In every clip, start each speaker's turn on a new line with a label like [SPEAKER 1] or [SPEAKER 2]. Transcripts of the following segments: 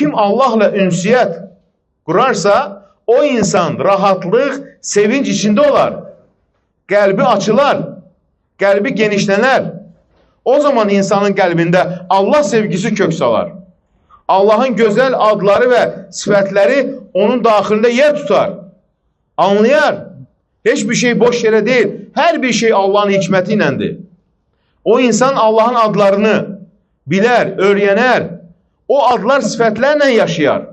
[SPEAKER 1] Kim Allahla ünsiyyət qurarsa, o insan rahatlıq, sevinç içində olar. Qəlbi açılar, qəlbi genişlənər. O zaman insanın qəlbində Allah sevgisi kök salar. Allahın gözəl adları və sifətləri onun daxilində yer tutar. Anlayar. Heç bir şey boş yerə deyil. Hər bir şey Allahın hikməti iləndir. O insan Allahın adlarını bilər, öyrənər. O adlar sifətlərlə yaşayar.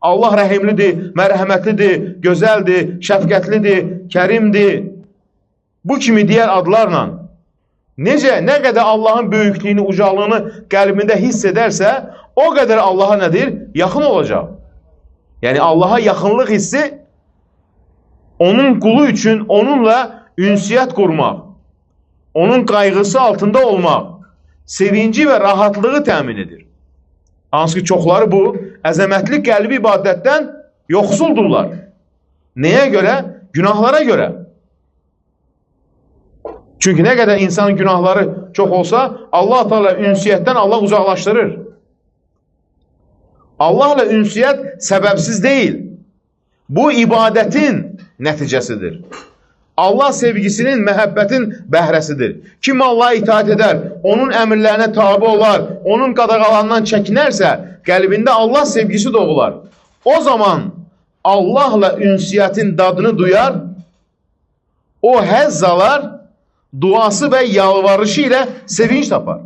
[SPEAKER 1] Allah rəhimlidir, mərhəmətlidir, gözəldir, şəfqətlidir, kərimdir. Bu kimi digər adlarla necə, nə qədər Allahın böyüklüyünü, ucalığını qəlbində hiss edərsə, o qədər Allaha nədir? Yaxın olacaq. Yəni Allaha yaxınlıq hissi onun qulu üçün onunla ünsiyyət qurmaq, onun qayğısı altında olmaq, sevinci və rahatlığı təmin edir. Hansı ki, çoxları bu əzəmətli qəlbi ibadətdən yoxsuldurlar. Nəyə görə? Günahlara görə. Çünki nə qədər insanın günahları çox olsa, Allah Teala ünsiyyətdən Allah uzaqlaşdırır. Allahla ünsiyyət səbəbsiz deyil. Bu ibadətin nəticəsidir. Allah sevgisinin, məhəbbətin bəhrəsidir. Kim Allaha itaat edər, onun əmrlərinə tabi olar, onun qadağalarından çəkinərsə, qəlbində Allah sevgisi doğular. O zaman Allahla ünsiyyətin dadını duyar, o həzz alar, duası və yalvarışı ilə sevinç tapar.